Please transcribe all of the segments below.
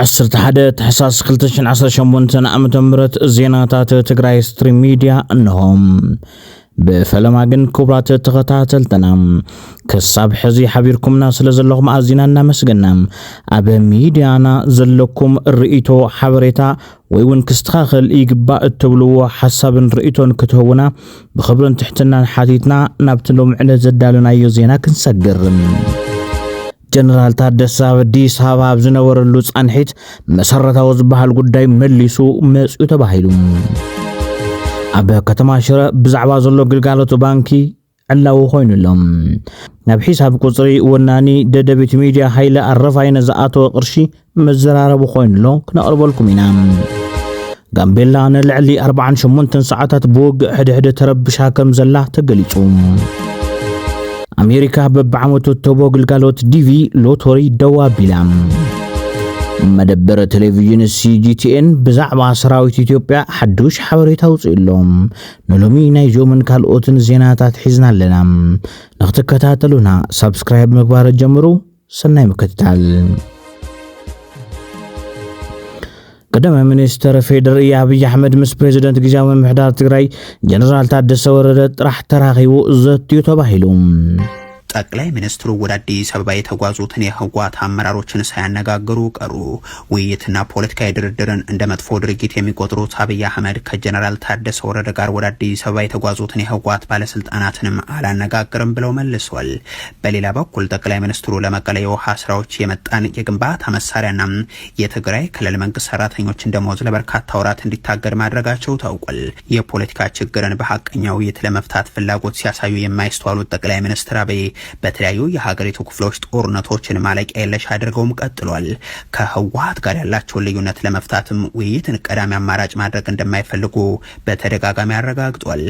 ዓሰርተ ሓደ ታሕሳስ ክልተ ሽሕን ዓሰርተ ሸሞንተን ዓመተ ምህረት ዜናታት ትግራይ ስትሪም ሚድያ እንሆ። ብፈለማ ግን ክቡራት ተኸታተልትና ክሳብ ሕዚ ሓቢርኩምና ስለ ዘለኹም ኣዚና እናመስገና። ኣብ ሚድያና ዘለኩም ርእይቶ፣ ሓበሬታ ወይ እውን ክስተኻኸል ይግባእ እትብልዎ ሓሳብን ርእይቶን ክትህቡና ብኽብርን ትሕትናን ሓቲትና ናብቲ ሎሚ ዕለት ዘዳለናዮ ዜና ክንሰግር። ጀነራል ታደሰ ኣብ ኣዲስ ኣበባ ኣብ ዝነበረሉ ጻንሒት መሰረታዊ ዝበሃል ጉዳይ መሊሱ መጺኡ ተባሂሉ። ኣብ ከተማ ሽረ ብዛዕባ ዘሎ ግልጋሎት ባንኪ ዕላዊ ኮይኑ ኣሎ። ናብ ሒሳብ ቁጽሪ ወናኒ ደደቢት ሚድያ ሃይለ ኣረፋይነ ዝኣተወ ቅርሺ መዘራረቢ ኮይኑ ኣሎ፣ ክነቕርበልኩም ኢና። ጋምቤላ ንልዕሊ ኣርባዓን ሸሞንተን ሰዓታት ብውግእ ሕድሕድ ተረብሻ ከም ዘላ ተገሊጹ። ኣሜሪካ በብዓመቱ እትህቦ ግልጋሎት ዲቪ ሎቶሪ ደው ኣቢላ። መደበር ቴሌቪዥን ሲጂቲኤን ብዛዕባ ሰራዊት ኢትዮጵያ ሓዱሽ ሓበሬታ ኣውፅኡ ኣሎ። ንሎሚ ናይዞምን ካልኦትን ዜናታት ሒዝና ኣለና። ንክትከታተሉና ሳብስክራይብ ምግባር ጀምሩ። ሰናይ ምክትታል። ቀዳማይ ሚኒስትር ፌዴሪ ኣብይ ኣሕመድ ምስ ፕሬዚደንት ግዝያዊ ምምሕዳር ትግራይ ጀነራል ታደሰ ወረደ ጥራሕ ተራኺቡ ዘትዩ ተባሂሉ። ጠቅላይ ሚኒስትሩ ወደ አዲስ አበባ የተጓዙትን የህወሓት አመራሮችን ሳያነጋግሩ ቀሩ። ውይይትና ፖለቲካዊ ድርድርን እንደ መጥፎ ድርጊት የሚቆጥሩት አብይ አህመድ ከጀነራል ታደሰ ወረደ ጋር ወደ አዲስ አበባ የተጓዙትን የህወሓት ባለስልጣናትንም አላነጋግርም ብለው መልሷል። በሌላ በኩል ጠቅላይ ሚኒስትሩ ለመቀለ የውሃ ስራዎች የመጣን የግንባታ መሳሪያና የትግራይ ክልል መንግስት ሰራተኞችን ደሞዝ ለበርካታ ወራት እንዲታገድ ማድረጋቸው ታውቋል። የፖለቲካ ችግርን በሀቀኛ ውይይት ለመፍታት ፍላጎት ሲያሳዩ የማይስተዋሉት ጠቅላይ ሚኒስትር አብይ በተለያዩ የሀገሪቱ ክፍሎች ጦርነቶችን ማለቂያ የለሽ አድርገውም ቀጥሏል። ከህወሓት ጋር ያላቸውን ልዩነት ለመፍታትም ውይይትን ቀዳሚ አማራጭ ማድረግ እንደማይፈልጉ በተደጋጋሚ አረጋግጧል።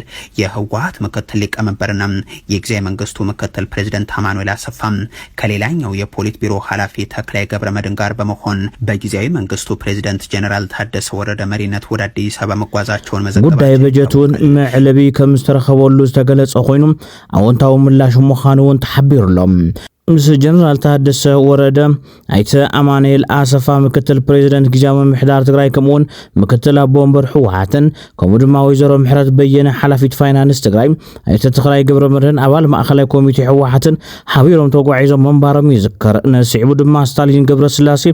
የህወሓት ምክትል ሊቀመንበርና የጊዜያዊ መንግስቱ ምክትል ፕሬዚደንት አማኑኤል አሰፋም ከሌላኛው የፖሊት ቢሮ ኃላፊ ተክላይ ገብረ መድን ጋር በመሆን በጊዜያዊ መንግስቱ ፕሬዚደንት ጀነራል ታደሰ ወረደ መሪነት ወደ አዲስ አበባ መጓዛቸውን መዘገባቸው ጉዳይ በጀት እውን ይታወቃል። መዕለቢ ከም ዝተረኸበሉ ዝተገለጸ ኮይኑ፣ ኣወንታዊ ምላሽ ምዃኑ እውን ተሓቢሩ ኣሎ። ምስ ጀነራል ታደሰ ወረደ፣ ኣይተ ኣማኑኤል ኣሰፋ ምክትል ፕሬዚደንት ግዝያዊ ምምሕዳር ትግራይ ከምኡውን ምክትል ኣቦ ወንበር ህወሓትን ከምኡ ድማ ወይዘሮ ምሕረት በየነ ሓላፊት ፋይናንስ ትግራይ፣ ኣይተ ተኽላይ ገብረመድህን ኣባል ማእኸላይ ኮሚቴ ህወሓትን ሓቢሮም ተጓዒዞም ምንባሮም ይዝከር። ነሲዕቡ ድማ ስታሊን ገብረስላሴ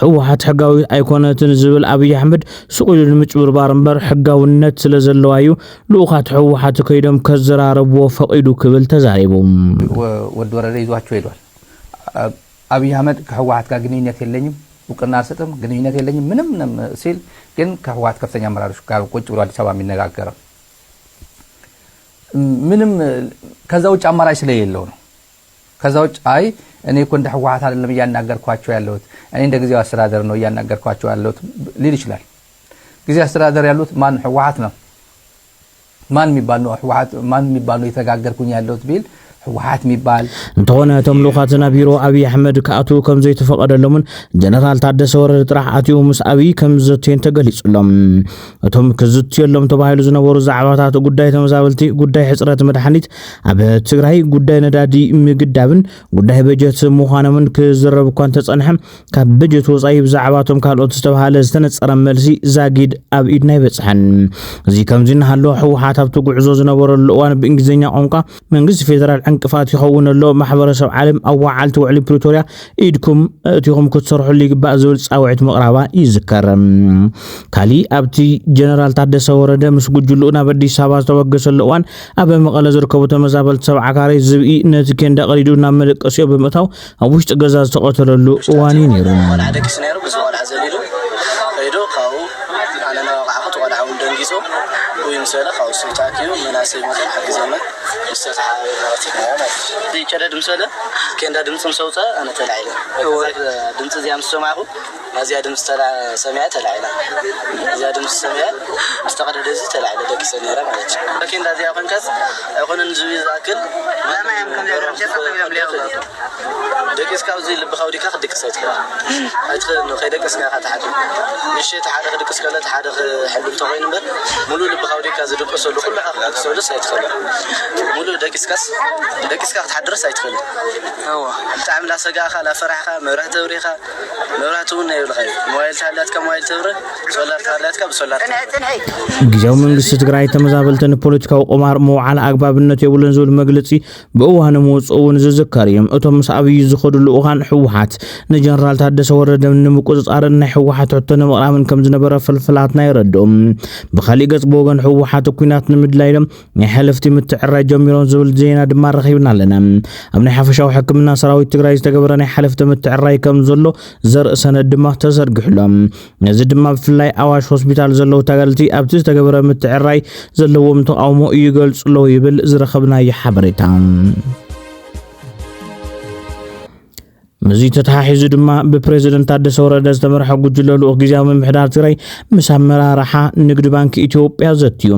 ህወሓት ሕጋዊት ኣይኮነትን ዝብል ኣብይ ኣሕመድ ሱቕ ኢሉ ንምጭብርባር እምበር ሕጋውነት ስለ ዘለዋ እዩ ልኡኻት ህወሓት ከይዶም ከዘራረብዎ ፈቒዱ ክብል ተዛሪቡ። ወዲ ወረደ ይዟቸው ሄዷል። አብይ አህመድ ከህወሓት ጋር ግንኙነት የለኝም፣ እውቅና አልሰጥም፣ ግንኙነት የለኝም ምንም ምንም ሲል ግን ከህወሓት ከፍተኛ አመራሮች ጋር ቁጭ ብሎ አዲስ አበባ የሚነጋገረው ምንም ከዛ ውጭ አማራጭ ስለሌለው ነው። ከዛ ውጭ አይ እኔ እኮ እንደ ህወሓት አይደለም እያናገርኳቸው ያለሁት፣ እኔ እንደ ጊዜያዊ አስተዳደር ነው እያናገርኳቸው ያለሁት ሊል ይችላል። ጊዜያዊ አስተዳደር ያሉት ማን? ህወሓት ነው። ማን የሚባል ነው ህወሓት? ማን የሚባል ነው እየተነጋገርኩኝ ያለሁት ቢል ህወሓት የሚባል እንተኾነ እቶም ልኡኻት ናብ ቢሮ ኣብይ ኣሕመድ ክኣትዉ ከም ዘይተፈቐደሎምን ጀነራል ታደሰ ወረደ ጥራሕ ኣትዩ ምስ ኣብይ ከም ዝዘትዩን ተገሊጹሎም። እቶም ክዝትየሎም ተባሂሉ ዝነበሩ ዛዕባታት ጉዳይ ተመዛበልቲ፣ ጉዳይ ሕፅረት መድሓኒት ኣብ ትግራይ፣ ጉዳይ ነዳዲ ምግዳብን ጉዳይ በጀት ምዃኖምን ክዝረብ እኳ እንተፀንሐ፣ ካብ በጀት ወፃኢ ብዛዕባ እቶም ካልኦት ዝተባሃለ ዝተነፀረ መልሲ ዛጊድ ኣብ ኢድና ኣይበፅሐን። እዚ ከምዚ እናሃለወ ህወሓት ኣብቲ ጉዕዞ ዝነበረሉ እዋን ብእንግሊዝኛ ቋንቋ መንግስቲ ፌደራል ዕንቅፋት ይኸውን ኣሎ፣ ማሕበረሰብ ዓለም ኣብ ወዓልቲ ውዕሊ ፕሪቶርያ ኢድኩም ኣእቲኹም ክትሰርሕሉ ይግባእ ዝብል ፃውዒት ምቕራባ ይዝከር። ካሊእ ኣብቲ ጀነራል ታደሰ ወረደ ምስ ጉጅልኡ ናብ ኣዲስ ኣበባ ዝተበገሰሉ እዋን ኣብ መቐለ ዝርከቡ ተመዛበልቲ ሰብዓ ካሬ ዝብኢ ነቲ ኬንዳ ቀዲዱ ናብ መደቀሲኦ ብምእታው ኣብ ውሽጢ ገዛ ዝተቐተለሉ እዋን እዩ ነይሩ። ቆልዓ ደቂሱ ነይሩ። ምስ ቆልዓ ዘሊሉ ከይዱ ካብኡ ኣነ እናወቃዕኩ እቲ ቆልዓ እውን ደንጊፁ ውይ ምስ በለ ካብኡ እሱ ተኣኪቡ መናእሰይ መጠን ሓጊዞመን ምስ ተተሓባበሩ ተቐቲልና ማለት እዩ። እዚ ጨደድ ምስ በለ ኬንዳ ድምፂ ምስ ኣውፀአ ኣነ ተላዒለ። ድምፂ እዚኣ ምስ ሰማዕኩ ናዚኣ ድምፂ ተላ ሰሚዐ ተላዒለ። እዚኣ ድምፂ ሰሚዐ ምስ ተቐደደ እዚ ተላዒለ ደቂሰ ነይረ ማለት እዩ። ኬንዳ እዚኣ ኮንካስ ኣይኮነን ዝብኢ ዝኣክል ደቂ እስካብ እዚ ልብኻ ኣውዲካ ክትድቅስ ኣይትኽእል ኣይትኽእል። ከይደቀስካ ኢኻ ትሓድር። ምሸት ሓደ ክድቅስ ከሎ ሓደ ክሕሉ እንተኮይኑ እምበር፣ ሙሉእ ልብኻ ኣውዲካ ዝድቀሰሉ ኩሉ ክትድቅሰሉስ ኣይትኽእል። ሙሉእ ደቂስካስ ደቂስካ ክትሓድርስ ኣይትኽእል። እዋ። ብጣዕሚ ላሰጋእካ ላፈራሕካ መብራህቲ ኣብሪኻ፣ መብራህቲ እውን ናይ ብልኻ እዩ። ሞባይል ተሃልያትካ ሞባይል ተብርህ፣ ሶላር ተሃልያትካ ብሶላር ተብርህ። ግዜያዊ መንግስቲ ትግራይ ተመዛበልቲ ንፖለቲካዊ ቁማር ምውዓል ኣግባብነት የብሉን ዝብል መግለፂ ብእዋኑ ምውፅኡ እውን ዝዝከር እዩ። እቶም ምስ ኣብይ ዝኸዱ ልኡኻን ህወሓት ንጀነራል ታደሰ ወረደ ንምቁፅፃርን ናይ ህወሓት ሕቶ ንምቕራብን ከም ዝነበረ ፍልፍላትና የረድኡ። ብካሊእ ገፅ ብወገን ህወሓት ኩናት ንምድላይ ኢሎም ናይ ሓለፍቲ ምትዕራይ ጀሚሮም ዝብል ዜና ድማ ረኺብና ኣለና። ኣብ ናይ ሓፈሻዊ ሕክምና ሰራዊት ትግራይ ዝተገበረ ናይ ሓለፍቲ ምትዕራይ ከም ዘሎ ዘርኢ ሰነድ ድማ ተዘርጊሑሎም። ነዚ ድማ ብፍላይ ኣዋሽ ሆስፒታል ዘለዉ ተጋደልቲ ኣብቲ ዝተገበረ ምትዕራይ ዘለዎም ተቓውሞ ይገልጹ ኣለዉ ይብል ዝረኸብናዮ ሓበሬታ። ምስዚ ተተሓሒዙ ድማ ብፕሬዝደንት ታደሰ ወረደ ዝተመርሐ ጉጅለ ልኡኽ ግዜያዊ ምምሕዳር ትግራይ ምስ ኣመራርሓ ንግዲ ባንክ ኢትዮጵያ ዘትዩ።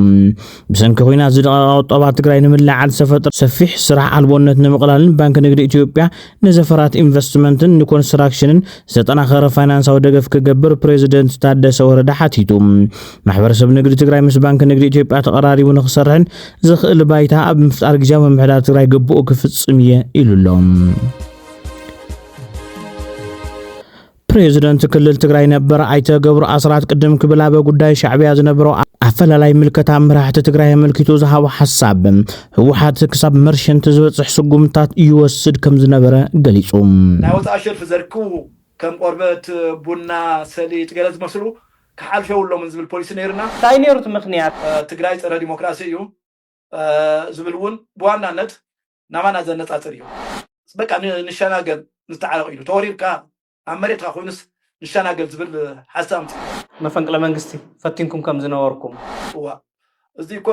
ብሰንኪ ኲናት ዝደቐቐ ቁጠባ ትግራይ ንምልዓል ዝተፈጥረ ሰፊሕ ስራሕ ኣልቦነት ንምቕላልን ባንክ ንግዲ ኢትዮጵያ ንዘፈራት ኢንቨስትመንትን ንኮንስትራክሽንን ዝተጠናኸረ ፋይናንሳዊ ደገፍ ክገብር ፕሬዝደንት ታደሰ ወረደ ሓቲቱ። ማሕበረሰብ ንግዲ ትግራይ ምስ ባንክ ንግዲ ኢትዮጵያ ተቐራሪቡ ንክሰርሕን ዝኽእል ባይታ ኣብ ምፍጣር ግዜያዊ ምምሕዳር ትግራይ ግቡኡ ክፍጽም እየ ኢሉ ኣሎ። ፕሬዝደንት ክልል ትግራይ ነበር ኣይተ ገብሩ ኣስራት ቅድም ክብል ኣብ ጉዳይ ሻዕቢያ ዝነበሮ ኣፈላላይ ምልከታ መራሕቲ ትግራይ ኣመልኪቱ ዝሃቦ ሓሳብ፣ ህወሓት ክሳብ መርሸንቲ ዝበፅሕ ስጉምታት ይወስድ ከም ዝነበረ ገሊፁ። ናይ ወፃኢ ሸርፊ ዘርክቡ ከም ቆርበት፣ ቡና፣ ሰሊጥ ገለ ዝመስሉ ክሓልፉ የብሎምን ዝብል ፖሊሲ ነይርና። እንታይ ነይሩ እቲ ምኽንያት? ትግራይ ፀረ ዲሞክራሲ እዩ ዝብል እውን ብዋናነት ናባና ዘነፃፅር እዩ። በቃ ን- ንሸናገል ንተዓረቕ ኢሉ ተወሪርካ ኣብ መሬትካ ኮይኑስ ንሸናገል ዝብል ሓሳብ ኣምፂኡ። መፈንቅለ መንግስቲ ፈቲንኩም ከም ዝነበርኩም። እዋ፣ እዚ እኮ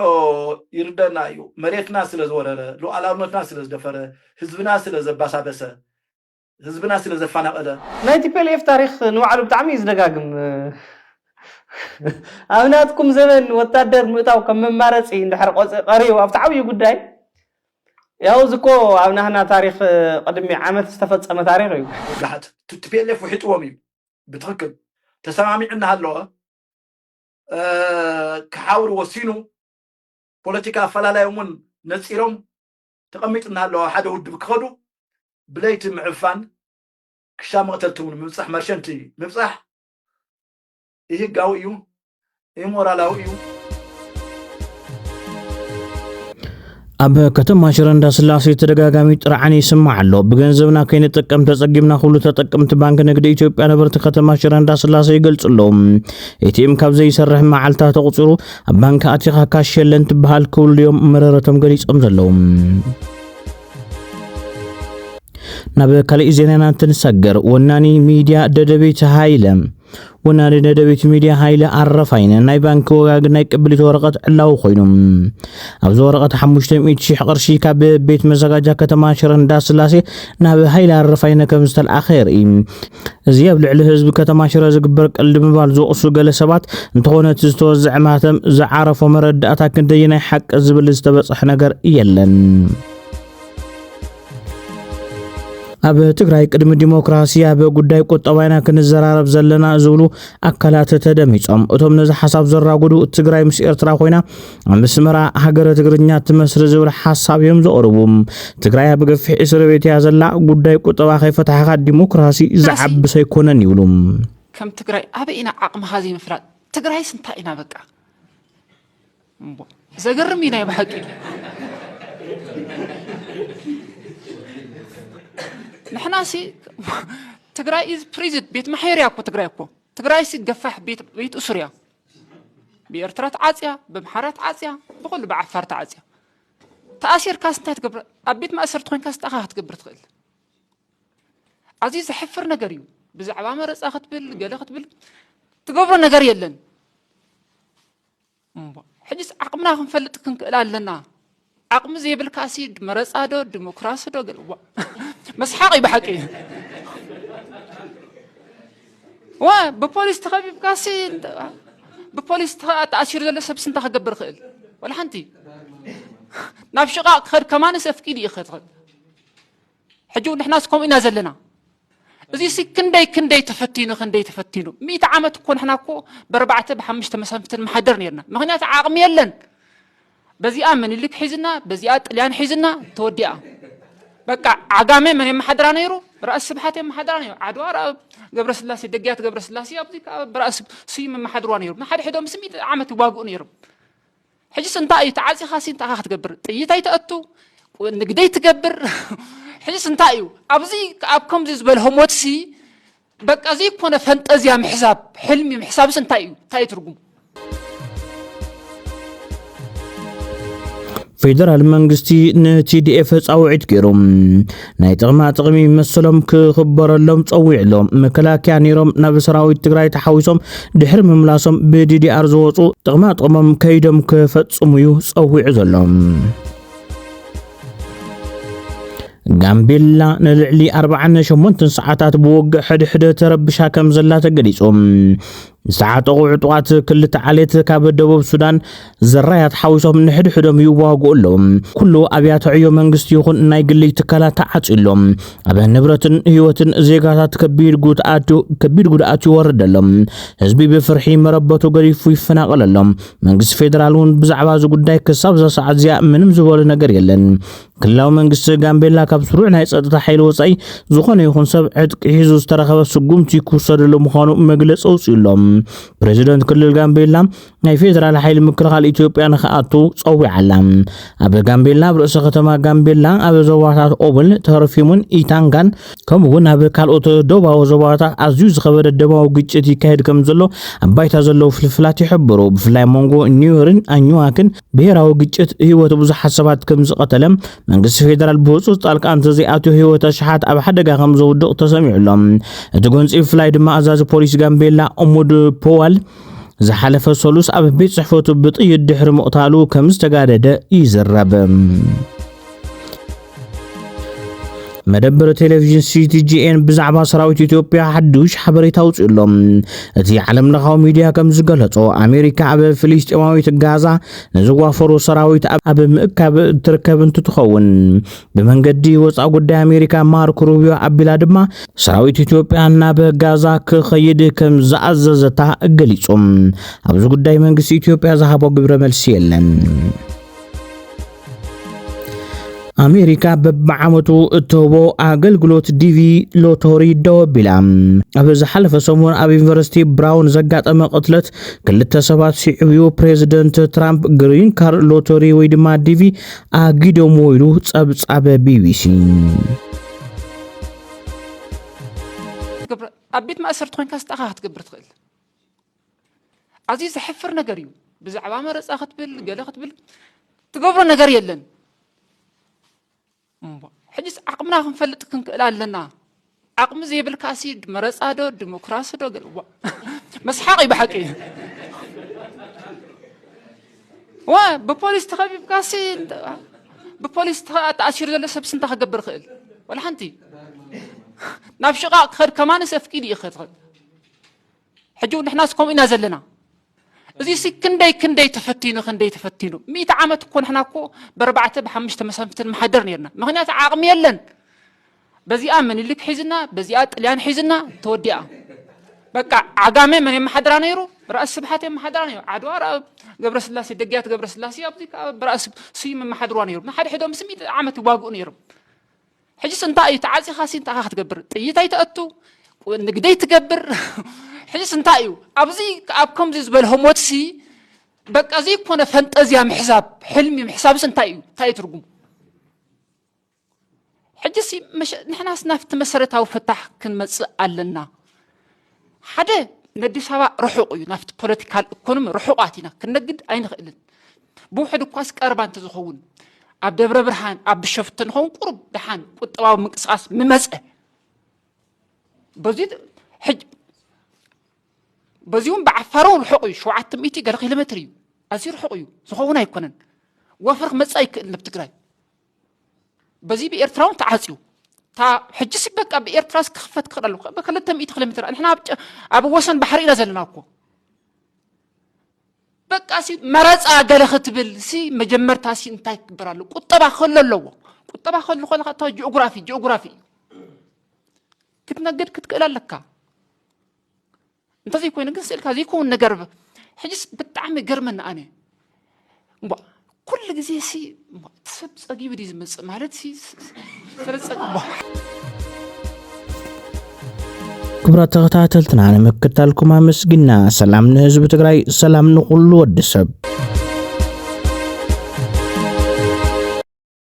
ይርደና እዩ። መሬትና ስለ ዝወረረ፣ ሉዓላውነትና ስለ ዝደፈረ፣ ህዝብና ስለ ዘባሳበሰ፣ ህዝብና ስለ ዘፈናቐለ። ናይ ቲ ፒ ኤል ኤፍ ታሪክ ንባዕሉ ብጣዕሚ እዩ ዝደጋግም። ኣብ ናትኩም ዘበን ወታደር ምእታው ከም መማረፂ እንድሕር ቆፅ- ቀሪቡ ኣብቲ ዓብዪ ጉዳይ፣ ያው እዚ እኮ ኣብ ናህና ታሪክ ቅድሚ ዓመት ዝተፈፀመ ታሪክ እዩ። ጋሓት ቲ ፒ ኤል ኤፍ ውሒጥዎም እዩ። ብትኽክል ተሰማሚዑ እናሃለወ ክሓውር ወሲኑ፣ ፖለቲካ ኣፈላላዮም እውን ነፂሮም ተቐሚጡ እናሃለወ ሓደ ውድብ ክኸዱ ብለይቲ ምዕፋን፣ ክሻ መቕተልቲ እውን ምብፃሕ፣ መርሸንቲ ምብፃሕ ኢህጋዊ እዩ፣ ኢሞራላዊ እዩ። ኣብ ከተማ ሽረ እንዳስላሴ ተደጋጋሚ ጥርዓን ይስማዕ ኣሎ። ብገንዘብና ከይንጥቀም ተጸጊምና ክብሉ ተጠቀምቲ ባንክ ንግዲ ኢትዮጵያ ነበርቲ ከተማ ሽረ እንዳስላሴ ይገልጹ ኣለዉ። ኤ ቲ ኤም ካብ ዘይሰርሕ መዓልታት ተቑጺሩ ኣብ ባንክ ኣቲኻ ካሽ የለን ትበሃል ክብሉ እዮም መረረቶም ገሊጾም ዘለዉ። ናብ ካሊእ ዜናና እንትንሰገር፣ ወናኒ ሚድያ ደደቢት ሃይለ ወናኒ ደደቢት ሚድያ ሃይለ ኣረፋይነ ናይ ባንኪ ወጋግን ናይ ቅብሊት ወረቐት ዕላዊ ኮይኑ። ኣብዚ ወረቐት ሓሙሽተ ሚእቲ ሺሕ ቅርሺ ካብ ቤት መዘጋጃ ከተማ ሽረ እንዳስላሴ ናብ ሃይለ ኣረፋይነ ከም ዝተልኣኸ የርኢ። እዚ ኣብ ልዕሊ ህዝቢ ከተማ ሽረ ዝግበር ቀልዲ ምባል ዝወቕሱ ገለ ሰባት፣ እንተኾነ እቲ ዝተወዝዐ ማህተም ዝዓረፎ መረዳእታ ክንደየናይ ሓቂ ዝብል ዝተበጽሐ ነገር የለን። ኣብ ትግራይ ቅድሚ ዲሞክራሲ ኣብ ጉዳይ ቁጠባ ኢና ክንዘራረብ ዘለና ዝብሉ ኣካላት ተደሚጾም። እቶም ነዚ ሓሳብ ዘራጉዱ ትግራይ ምስ ኤርትራ ኮይና ኣብ ኣስመራ ሃገረ ትግርኛ ትመስሪ ዝብል ሓሳብ እዮም ዘቕርቡ። ትግራይ ኣብ ገፊሕ እስር ቤት እያ ዘላ። ጉዳይ ቁጠባ ከይፈታሕኻ ዲሞክራሲ ዝዓብስ ኣይኮነን ይብሉ። ከም ትግራይ ኣበይ ኢና ዓቕምኻ ዘይምፍላጥ? ትግራይስ እንታይ ኢና በቃ? እምቧ፣ ዘገርም እዩ ናይ ብሓቂ። ንሕናሲ ትግራይ ኢዝ ፕሪዝን፣ ቤት ማሕየርያ እኮ ትግራይ እኮ። ትግራይሲ ገፋሕ ቤት ቤት እሱር እያ። ብኤርትራ ተዓፅያ፣ ብኣምሓራ ተዓፅያ፣ ብኹሉ ብዓፋር ተዓፅያ። ተኣሲርካስ እንታይ ትገብር? ኣብ ቤት ማእሰርቲ ኮይንካስ እንታይ ኢኻ ክትገብር ትኽእል? ኣዝዩ ዘሕፍር ነገር እዩ። ብዛዕባ መረፃ ክትብል ገለ ክትብል ትገብሮ ነገር የለን። እምቧ፣ ሕጅስ ዓቕምና ክንፈልጥ ክንክእል ኣለና። ዓቕሚ ዘይብልካሲ መረፃ ዶ ዲሞክራሲ ዶ ገለ፣ ዋ፣ መስሓቕ እዩ ብሓቂ። ዋ፣ ብፖሊስ ተኸቢብካሲ፣ ብፖሊስ ተኸ- ተኣሲሩ ዘሎ ሰብሲ እንታይ ክገብር ይኽእል? ዋላ ሓንቲ። ናብ ሽቓቕ ክኸድ ከማንስ ኣፍቂዱ እዩ ክኸድ። ሕጂ እውን ንሕናስ ከምኡ ኢና ዘለና። እዚ ሲ ክንደይ ክንደይ ተፈቲኑ ክንደይ ተፈቲኑ፣ ሚእቲ ዓመት እኮ ንሕና እኮ ብኣርባዕተ ብሓሙሽተ መሳፍንትን መሓደር ነርና። ምኽንያቱ ዓቕሚ የለን። በዚኣ ምኒልክ ሒዝና፣ በዚኣ ጥልያን ሒዝና፣ ተወዲኣ። በቃ ዓጋመ መን የመሓድራ ነይሩ? ራእሲ ስብሓት የመሓድራ ነይሩ። ዓድዋ ራ- ገብረስላሴ፣ ደግያት ገብረስላሴ ኣብዚ ከዓ ብራእሲ ስዩም የመሓድርዋ ነይሩ። ንሓድሕዶም ሲ ሚእቲ ዓመት ይዋግኡ ነይሮም። ሕጂስ እንታይ እዩ? ተዓፂኻ ሲ እንታይ ኢኻ ክትገብር? ጥይት ኣይተእቱ፣ ንግደይ ትገብር። ሕጂስ እንታይ እዩ? ኣብዚ ኣብ ከምዚ ዝበለ ህሞት ሲ በቃ ዘይኮነ ፈንጠዝያ ምሕሳብ፣ ሕልሚ ምሕሳብስ እንታይ እዩ? እንታይ እዩ ትርጉሙ? ፌደራል መንግስቲ ንቲዲኤፍ ፃውዒት ገይሩ ናይ ጥቕማ ጥቕሚ መሰሎም ክኽበረሎም ፀዊዕሎም። መከላከያ ነይሮም ናብ ሰራዊት ትግራይ ተሓዊሶም ድሕሪ ምምላሶም ብዲዲኣር ዝወፁ ጥቕማ ጥቕሞም ከይዶም ክፈፅሙ እዩ ፀዊዑ ዘሎ። ጋምቤላ ንልዕሊ ኣርባዓን ሸሞንተን ሰዓታት ብውግእ ሕድሕደ ተረብሻ ከም ዘላ ተገሊጹ። ዝተዓጠቑ ዕጡቓት ክልተ ዓሌት ካብ ደቡብ ሱዳን ዘራያት ሓዊሶም ንሕድሕዶም ይዋግኡ ኣለዉ። ኩሉ ኣብያተ ዕዮ መንግስቲ ይኹን ናይ ግሊ ትካላት ተዓጽዩ ኣሎ። ኣብ ንብረትን ህይወትን ዜጋታት ከቢድ ጉድኣት ከቢድ ጉድኣት ይወርድ ኣሎ። ህዝቢ ብፍርሒ መረበቱ ገዲፉ ይፈናቐል ኣሎ። መንግስቲ ፌደራል እውን ብዛዕባ እዚ ጉዳይ ክሳብ እዛ ሰዓት እዚኣ ምንም ዝበሎ ነገር የለን። ክልላዊ መንግስቲ ጋምቤላ ካብ ስሩዕ ናይ ጸጥታ ሓይሊ ወጻኢ ዝኾነ ይኹን ሰብ ዕጥቂ ሒዙ ዝተረኸበ ስጉምቲ ክውሰደሉ ምዃኑ መግለጺ ኣውጺኡ ኣሎ። ፕሬዚደንት ክልል ጋምቤላ ናይ ፌደራል ሓይሊ ምክልኻል ኢትዮጵያ ንኽኣቱ ጸዊዓ ኣላ። ኣብ ጋምቤላ ኣብ ርእሰ ከተማ ጋምቤላ ኣብ ዞባታት ኦብል፣ ተርፊሙን ኢታንጋን ከምኡ እውን ኣብ ካልኦት ዶባዊ ዞባታት ኣዝዩ ዝኸበደ ደማዊ ግጭት ይካየድ ከም ዘሎ ኣብ ባይታ ዘለዉ ፍልፍላት ይሕብሩ። ብፍላይ ኣብ መንጎ ኒዮርን ኣኝዋክን ብሄራዊ ግጭት ህይወት ብዙሓት ሰባት ከም ዝቐተለ መንግስቲ ፌደራል ብህፁፅ ጣልቃ እንተዘይኣትዩ ህይወት ኣሽሓት ኣብ ሓደጋ ከም ዘውድቕ ተሰሚዑ ኣሎ። እቲ ጎንፂ ብፍላይ ድማ ኣዛዚ ፖሊስ ጋምቤላ ኡሙድ ፖዋል ዝሓለፈ ሰሉስ ኣብ ቤት ፅሕፈቱ ብጥይት ድሕሪ ምቕታሉ ከም ዝተጋደደ ይዝረብ። መደበር ቴሌቪዥን ሲቲጂኤን ብዛዕባ ሰራዊት ኢትዮጵያ ሓዱሽ ሓበሬታ ኣውፅኡ ኣሎ። እቲ ዓለም ለኻዊ ሚድያ ከም ዝገለጾ ኣሜሪካ ኣብ ፍልስጤማዊት ጋዛ ንዝዋፈሩ ሰራዊት ኣብ ምእካብ እትርከብ እንትትኸውን ብመንገዲ ወፃኢ ጉዳይ ኣሜሪካ ማርክ ሩቢዮ ኣቢላ ድማ ሰራዊት ኢትዮጵያ ናብ ጋዛ ክኸይድ ከም ዝኣዘዘታ ገሊጹ። ኣብዚ ጉዳይ መንግስቲ ኢትዮጵያ ዝሃቦ ግብረ መልሲ የለን። ኣሜሪካ በብዓመቱ እትህቦ ኣገልግሎት ዲቪ ሎቶሪ ደው ኣቢላ። ኣብ ዝሓለፈ ሰሙን ኣብ ዩኒቨርሲቲ ብራውን ዘጋጠመ ቅትለት ክልተ ሰባት ስዒቡ እዩ ፕሬዚደንት ትራምፕ ግሪን ካርድ ሎቶሪ ወይ ድማ ዲቪ ኣጊዶምዎ ኢሉ ጸብጻብ ቢቢሲ። ኣብ ቤት ማእሰርቲ ኮይንካ ስጣኻ ክትገብር ትኽእል። ኣዝዩ ዘሕፍር ነገር እዩ። ብዛዕባ መረፃ ክትብል ገለ ክትብል ትገብሮ ነገር የለን። ሕጅስ ዓቕምና ክንፈልጥ ክንክእል ኣለና። ዓቕሚ ዘይብልካሲ መረፃ ዶ ዲሞክራሲ ዶ ገለ መስሓቕ እዩ ብሓቂ። ዋ ብፖሊስ ተኸቢብካሲ ብፖሊስ ተኣሲሩ ዘሎ ሰብስ እንታይ ክገብር ይኽእል? ወላ ሓንቲ ናብ ሽቓቕ ክኸድ ከማንስ ኣፍቂዱ እዩ ክኸድ። ሕጂ ንሕናስ ከምኡ ኢና ዘለና። እዚ ሲ ክንደይ ክንደይ ተፈቲኑ ክንደይ ተፈቲኑ፣ ሚእቲ ዓመት እኮ ንሕና እኮ ብኣርባዕተ ብሓሙሽተ መሳፍንትን መሓደር ነርና። ምኽንያቱ ዓቕሚ የለን። በዚኣ ምኒልክ ሒዝና፣ በዚኣ ጥልያን ሒዝና፣ ተወዲኣ። በቃ ዓጋመ መን የመሓድራ ነይሩ? ራእሲ ስብሓት የመሓድራ ነይሩ። ዓድዋ ራ- ገብረስላሴ፣ ደግያት ገብረስላሴ ኣብዚ ከዓ ብራእሲ ስዩም የመሓድርዋ ነይሩ። ንሓድሕዶም ሲ ሚእቲ ዓመት ይዋግኡ ነይሮም። ሕጅስ እንታይ እዩ ተዓፂኻሲ እንታይ ኢኻ ክትገብር? ጥይት ኣይተእቱ፣ ንግደይ ትገብር። ሕጅስ እንታይ እዩ ኣብዚ ኣብ ከምዚ ዝበለ ህሞትሲ በቃ ዘይኮነ ፈንጠዝያ ምሕሳብ ሕልሚ ምሕሳብስ እንታይ እዩ እንታይ እዩ ትርጉሙ? ሕጅሲ ንሕናስ ናብቲ መሰረታዊ ፍታሕ ክንመፅእ ኣለና። ሓደ ንኣዲስ ኣበባ ርሑቕ እዩ፣ ናብቲ ፖለቲካል ኢኮኖሚ ርሑቓት ኢና፣ ክንነግድ ኣይንኽእልን። ብውሕድ እኳስ ቀረባ እንተዝኸውን ኣብ ደብረ ብርሃን ኣብ ብሸፍቶ ንኸውን ቁሩብ ደሓን ቁጠባዊ ምንቅስቃስ ምመፀ። በዚ ሕጅ በዚ እውን ብዓፋር እውን ርሑቕ እዩ፣ ሸውዓተ ሚእቲ ገለ ኪሎ ሜትር እዩ፣ ኣዝዩ ርሑቕ እዩ፣ ዝኸውን ኣይኮነን። ወፍሪ ክመፅእ ኣይክእልን ኣብ ትግራይ። በዚ ብኤርትራ እውን ተዓፅዩ። እታ ሕጂ ሲ በቃ ብኤርትራ ክኽፈት ክኽእል ኣለዎ። በ ክልተ ሚእቲ ኪሎ ሜትር ንሕና ኣብ ጨ- ኣብ ወሰን ባሕሪ ኢና ዘለና እኮ። በቃ ሲ መረፃ ገለ ክትብል ሲ መጀመርታ ሲ እንታይ ክግበር ኣለዎ? ቁጠባ ክህሉ ኣለዎ። ቁጠባ ክህሉ ከለካ እታ ጂኦግራፊ ጂኦግራፊ እዩ። ክትነግድ ክትክእል ኣለካ። እንተዘይኮይኑ ግን ስእልካ ዘይከውን ነገር ብ- ሕጅስ ብጣዕሚ ገርመኒ ኣነ። እምባ ኩሉ ግዜ ሲ እምባ ሰብ ጸጊቡ ድዩ ዝመጽእ ማለት ሲ ስ- ስ- ስለ ጸጊቡ ክቡራት ተኸታተልትና ንምክታልኩም ኣመስግና። ሰላም ንህዝቢ ትግራይ፣ ሰላም ንኹሉ ወዲ ሰብ።